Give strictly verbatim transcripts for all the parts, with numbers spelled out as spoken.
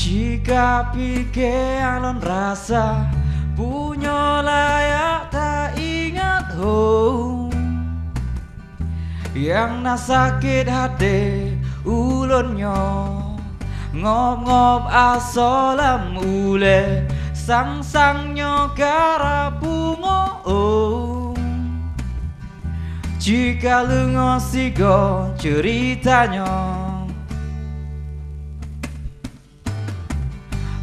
Jika pike nyang lôn rasa, punyoe layak taingat ho. Nyang na sakét até ulôn nyoe, ngop-ngop asoe lam ulée, sang-sang nyoe karap pungoe. Jika leungoe sigoe ceurita nyoe.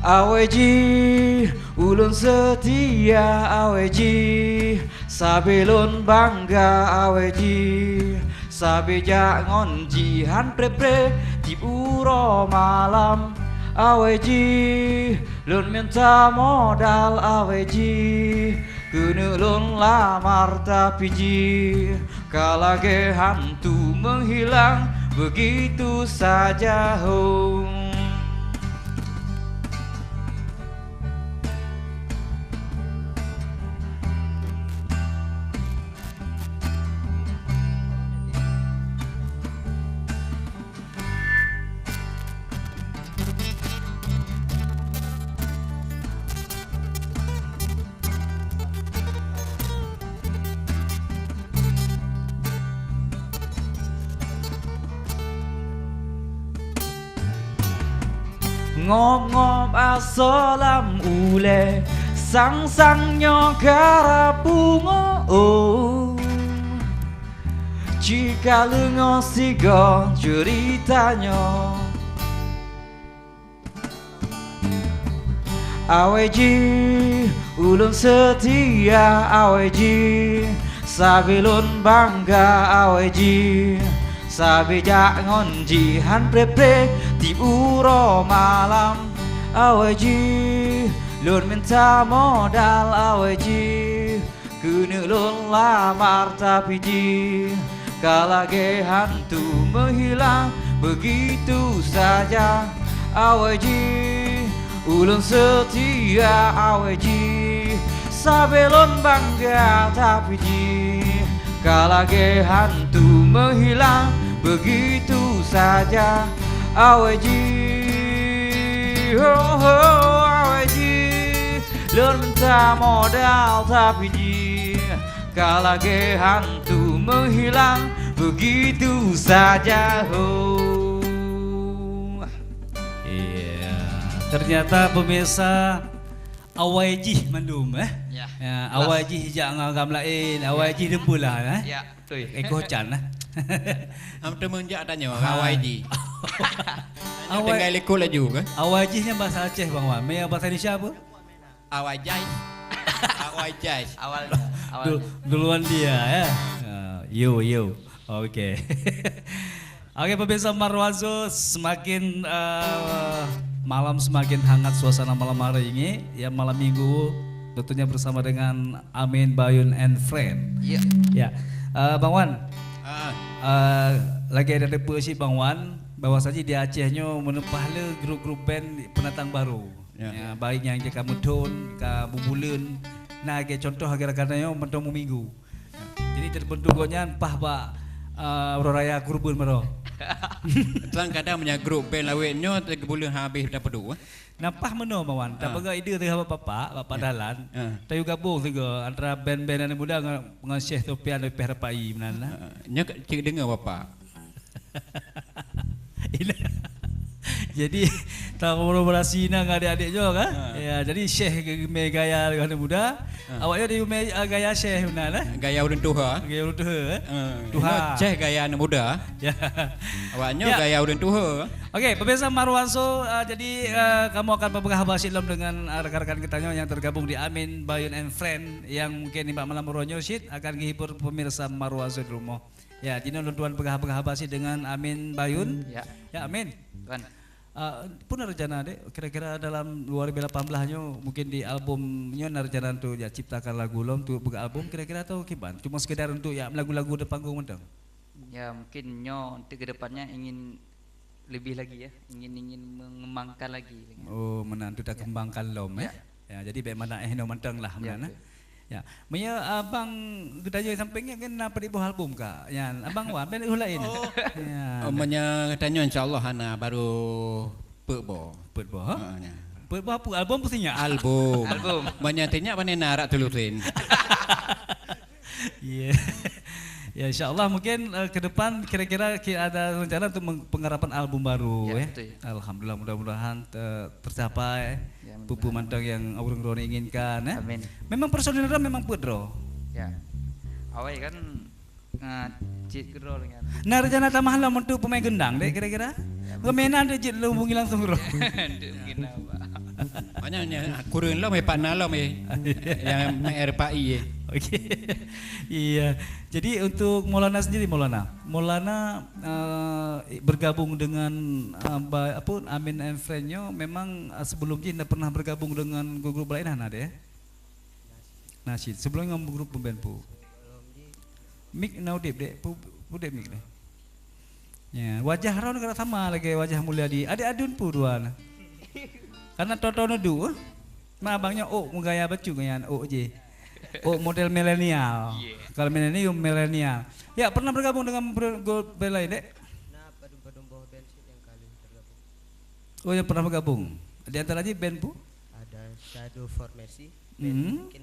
Awai jih ulôn seutia, awai jih sabe lôn bangga, awai jih sabe jak ngon jih han pré-pré tiep uroe malam, awai jih lôn minta modal, awai jih keuneuk lôn lamar, tapi jih ka lagée hantu meuhilang begitu saja ho. Ngop-ngop asoe lam ulée, sang-sang nyoe karap pungoe. Jika leungoe sigoe ceurita nyoe. Awai jih ulôn seutia, awai jih sabe lôn bangga, awai jih sabe jak ngon jih han pré-pré tiep uroe malam, awai jih lôn minta modal, awai jih keuneuk lôn lamar, tapi jih ka lagée hantu meuhilang begitu saja. Awai jih ulôn seutia, awai jih sabe lôn bangga, tapi jih ka lagée hantu meuhilang begitu saja. Awai jih, ho, ho, awai jih. Lôn minta modal, tapi jih ka lagée hantu meuhilang begitu saja ho. Iya, ternyata pemirsa awai jih mandum, eh? Ya. Ya, awai jih jak ngon agam laén, awai jih dum pula, eh? Ya, betul. Eh, gocan, eh? Am teumeuh jak tanyoe, ha. Awai jih. Awai, tinggai likot laju, kan? Awai jih nyan bahasa Aceh, Bang Wan. Meunyo bahasa Indonesia apa? Awai jai. Awai jai. Awalnya, awalnya. Du-, duluan dia, ya. Ah, yo, yo. Oke. Oke, pemirsa Marwazo, semakin, eh, malam semakin hangat suasana malam hari ini. Ya, malam minggu tentunya bersama dengan Amin Bayun and Friend. Iya. Ya. Eh, Bang Wan. Ah. Eh, lagi ada depa si Bang Wan, bahwasanya di Aceh nyoe meuneumpah le grup-grup band pendatang baru. Ya. Ya, baik nyang ka meuthon, ka bubuleuen. Nah, lagée contoh lagée rakan nyoe mantong meuminggu. Jadi, terbentuk gobnyan paih bak, eh, uroe raya Kurban baroe. Sang kadang meunyo grup band lawét nyoe teugeubuleueng habéh tapeuduek, eh. Nah, paih meunoe, Bang Wan. Ah. Tapeugah ide teuh bak Bapak, Bapak Dalan. Ah. Tayue gabong sigoe antara band-band aneuk muda ngon, ngon Syekh Sofian Lipéh Rapai meunan, nah. Ah, nyoe cit deungoe Bapak. Jadi, takolaborasi na ngon adik-adik nyoe kan? Ha. Ya, jadi Syekh geumé gaya aneuk muda. Ha. Awak nyoe diumé, ah, gaya Syekh meunan, eh? Gaya ureueng tuha. Gaya ureueng tuha, eh? Ha. Tuha. Nyoe Syekh gaya aneuk muda. Ya. Awak nyoe gaya ureueng tuha. Oke, pemirsa Marwanso, ah, jadi, ah, kamoe akan peugah haba sit lom dengan, ah, rakan-rakan geutanyoe nyang tergabung di Amin Bayun and Friend nyang mungkin nibak malam uroe nyoe cit akan geuhibur pemirsa Marwanso di rumoh. Ya, jinoe lôn tuan peugah-peugah haba sit dengan Amin Bayun. Ya. Ya, Amin. Tuan. Ah, peue na rencana, Dek? Kira-kira dalam dua ribu lapan belas nyoe, mungkin di album nyoe na rencana untuk jak ciptakan lagu lom untuk buka album, kira-kira atau kiban? Cuma sekedar untuk jak lagu-lagu di panggung mantong? Ya, mungkin nyoe untuk ke depannya ingin lebih lagi ya, ingin, ingin mengembangkan lagi. Oh, meunan tu dah kembangkan lom, eh. Ya. Ya, jadi bék mangat eh nyoe mantong lah meunan, eh. Betul. Ya. Meunyo abang geutanyoe sampéng nyan kan na padum boh album ka? Nyan, abang Wan, bék lheueh laén. Oh. Ya. Oh, meunyo geutanyoe insya-Allah hana baru peuet boh. Peuet boh. Ha? Ha, nya. Buet buah apa? Album pun sinyak? Album. Album. Banyak tinyak mana nak arak tulutin. Ya. Ya, insya Allah mungkin, eh, ke depan kira-kira ki-, ada rencana untuk meng-, penggarapan album baru, Ya, eh. betul. Alhamdulillah, mudah-mudahan, eh, tercapai Ya, mudah-mudahan. peue-peue mantong yang ureueng droeneuh inginkan, eh. Amin. Memang personil droe memang peuet droe. Ya. Awai kan, ah, cit keudroe dengan. Nah, rencana tamah lom untuk pemain gendang, dek, kira-kira? Ya, Pemain ada jit lo hubungi langsung droe. Untuk mungkin apa? Makanya kurang lom, eh, Pak Nalom, eh. Yang M R Pak I, eh. Okey. Iya. Jadi untuk Maulana sendiri, Maulana. Maulana, eh, bergabung dengan, eh, ba-, apa, Amin and Friend nyoe memang, eh, sebelum jih dah pernah bergabung dengan grup-grup lain, hana deh? Nasyid. Sebelum ngon grup band pu. Mik na udip dek, pu, udip mik deh. Ya, wajah Ron kada sama lagi wajah Mulyadi. Adik adun pu dua na. Karena toto nudu, eh. Ma abangnya ok menggaya bacut nyan, ok je. Ok model milenial. Iya. Kalau milenial, milenial. Ya, pernah bergabung dengan ber-, grup band lain, dek? Nah, padum-padum boh band sih yang kali tergabung. Oh, yang pernah bergabung. Di antara ji band pu? Ada Shadow for Mercy. Band Hmm. mungkin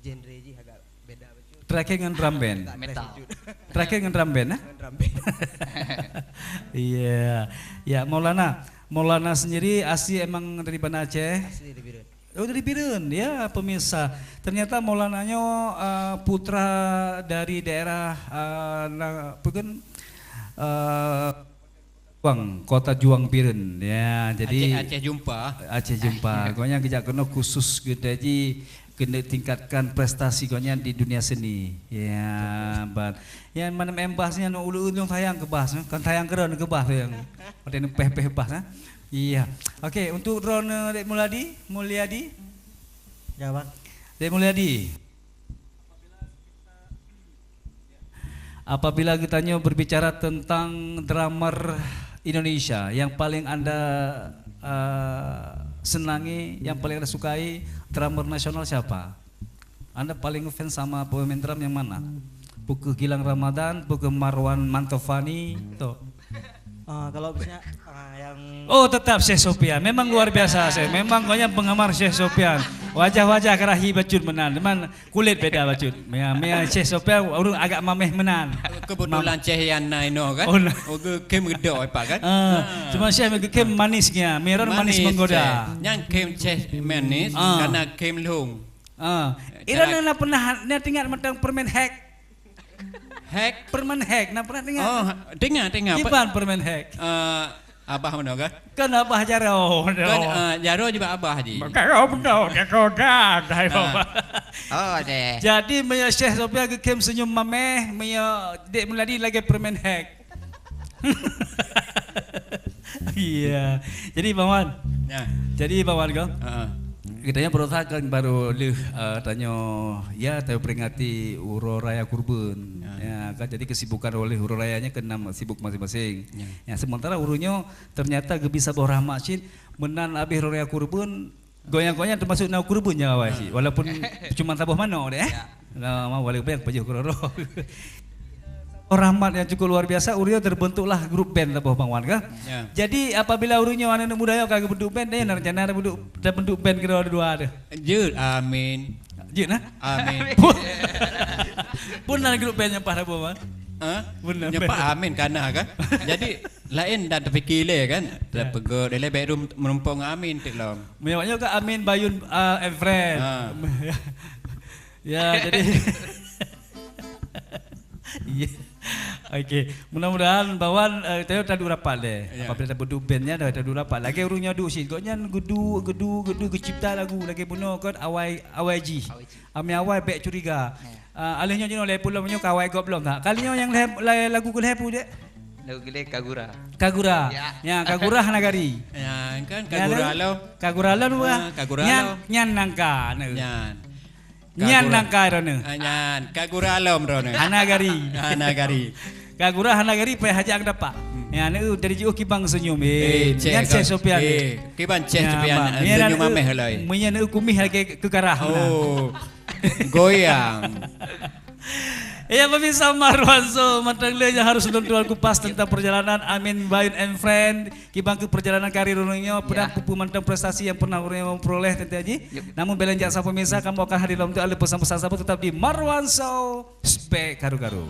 genre ji agak beda bacut. Terakhir dengan drum band. Agak Metal. Fresh bacut. Terakhir dengan drum band, eh? Dengan drum band. Iya. Ya, Maulana. Maulana sendiri asli emang dari Banda Aceh? Asli dari Bireuen. Oh, dari Bireuen, ya, pemirsa. Ternyata Maulana nyoe, eh, putra dari daerah, eh, na-, apa kan, eh, Juang, Kota Juang Bireuen. Ya, jadi Aceh, Aceh Jumpa. Aceh Jumpa. Gobnyan geujak keunoe khusus geutanyoe ji keuneuk tingkatkan prestasi gobnyan di dunia seni. Ya, ban. Yang mana main bass nyan ulôn sayang keu bass, kan sayang keu droe keu bass yang. Ada peh-peh bass, ha? Iya. Okey, untuk droeneuh Dek Mulyadi, Mulyadi. Ya, Bang. Dek Mulyadi. Apabila geutanyoe berbicara tentang drummer Indonesia, yang paling anda, eh, senangi, yang paling anda sukai, drummer nasional siapa? Anda paling ngefans sama pemain drum yang mana? Bukeuh Gilang Ramadan, bukeuh Marwan Mantovani, toh. Ah, kalau misalnya, ah, yang Oh, tetap Syekh Sofyan. Memang luar biasa, Syekh. Memang gobnyan penggemar Syekh Sofyan. Wajah-wajah karahi bacut meunan. Cuman kulit beda bacut. Mia, mia Syekh Sofyan ureueng agak mameh meunan. Kebetulan Mam- Syekh Yan na inoe kan? Oh, nah. Oh, ke kem gedok, Pak, kan? Ah, Ah. cuma Syekh ke kem manis nya. Meron manis Manis, menggoda. Syekh. Nyang kem Syekh manis, Ah. karena kem lhong. Ah. Cara Ira na pernah, na teuingat mantong permen hek? Hek? Permen hek, na pernah teuingat? Oh, teuingat, teuingat. Kiban permen hek? Eh, abah mana kah? Kan abah jaroe. Kan, eh, jaroe juga abah ji. Jaroe beuna, jaroe dah, dah, Ah. abah. Oh, deh. Jadi, meunyoe Syekh Sofyan geukem senyum mameh, meunyoe Dek Mulyadi lagèe permen hek. Iya. Jadi, Bang Wan. Ya. Jadi, Bang Wan, kau? Ha. Geutanyoe berusaha kan baru lheueh, eh, tanyoe, ya, tanyoe peringati Uroe Raya Kurban. Ya. Ya, kan jadi kesibukan oleh Uroe Raya nyan keunan sibuk masing-masing. Ya. Ya, sementara ureueng nyoe ternyata geubri saboh rahmat cit meunan abéh Uroe Raya Kurban, goyang-goyang termasuk na kurban nyan awai cit. Ha. Walaupun cuma saboh manok deh, eh. Ya. Nah, mau balik bang pajoh keudroe. Oh, rahmat yang cukup luar biasa, ureueng nyoe terbentuklah grup band saboh Bang Wan kah? Ya. Jadi, apabila ureueng nyoe aneuk muda nyoe ka geubentuk band, dia nak rencana ada bentuk, ada bentuk band kedua-dua tu. Jeuet, amin. Jeuet nah? Amin. Pun, pun ada grup band nyan pah saboh, Bang? Ha? Benar. Nyan pah amin kana kan? Jadi, laén dan terfikir lé kan? Ya. Terpeugah dalam bedroom menumpang amin tu lom. Meunyoe nyoe kan Amin Bayun, ah, and friend. Ha. Ya, jadi Iya. Okey, mudah-mudahan Bang Wan, eh, tanyoe taduek rapat deh. Ya. Apabila tabentuk band nyan dah taduek rapat. Lagèe ureueng nyoe duek cit. Gobnyan geuduek, geuduek, geuduek, geucipta lagu lagèe bunoe kan awai, awai jih. Awai jih. Ami awai bèk curiga. Ya. Ah, aléh nyoe jinoe lhèe ploh nyoe ka awai gob lom that. Kali nyoe nyang lhèe, lhèe lagu keu lhèe peue dek? Lagu keu lhèe Kagura. Kagura. Ya. Ya, Kagura Nagari. Ya, kan Ya, Kagura kan? Lom. Kagura Lom, Ah, wah. Kagura Nyan, Lom. Nyan nangka, nah. Nyan. Nyan Kagura. Nangka droeneuh. Ah, nyan. Kagura lom droeneuh. Hana gari. Hana gari. Kagura hana gari, payah hajat dapat. Hmm. Ya, neu dari jiôh kibang senyum. Eh, Eh, Ceh nyan Ceh Sopian. Eh, kibang Ceh Ya, Sopian, Bang. eh, Nyan senyum neu, ameh lah, eh. Meunyan neu kumih lagi keugarah. Oh. Goyang. Ya, pemirsa Marwan Show, mantong lé nyang harus lôn tuan kupas tentang perjalanan Amin Bayun and Friend, kiban keu perjalanan karir ureuëng nyoe, peue dan peue mantong prestasi nyang pernah ureuëng nyoe peuroleh teuntée jih. Namun bèk lôn jak saboh, pemirsa, kamoe akan hadir lom untuk aleuh pesan-pesan saboh tetap di Marwan Show, spek karu-karu.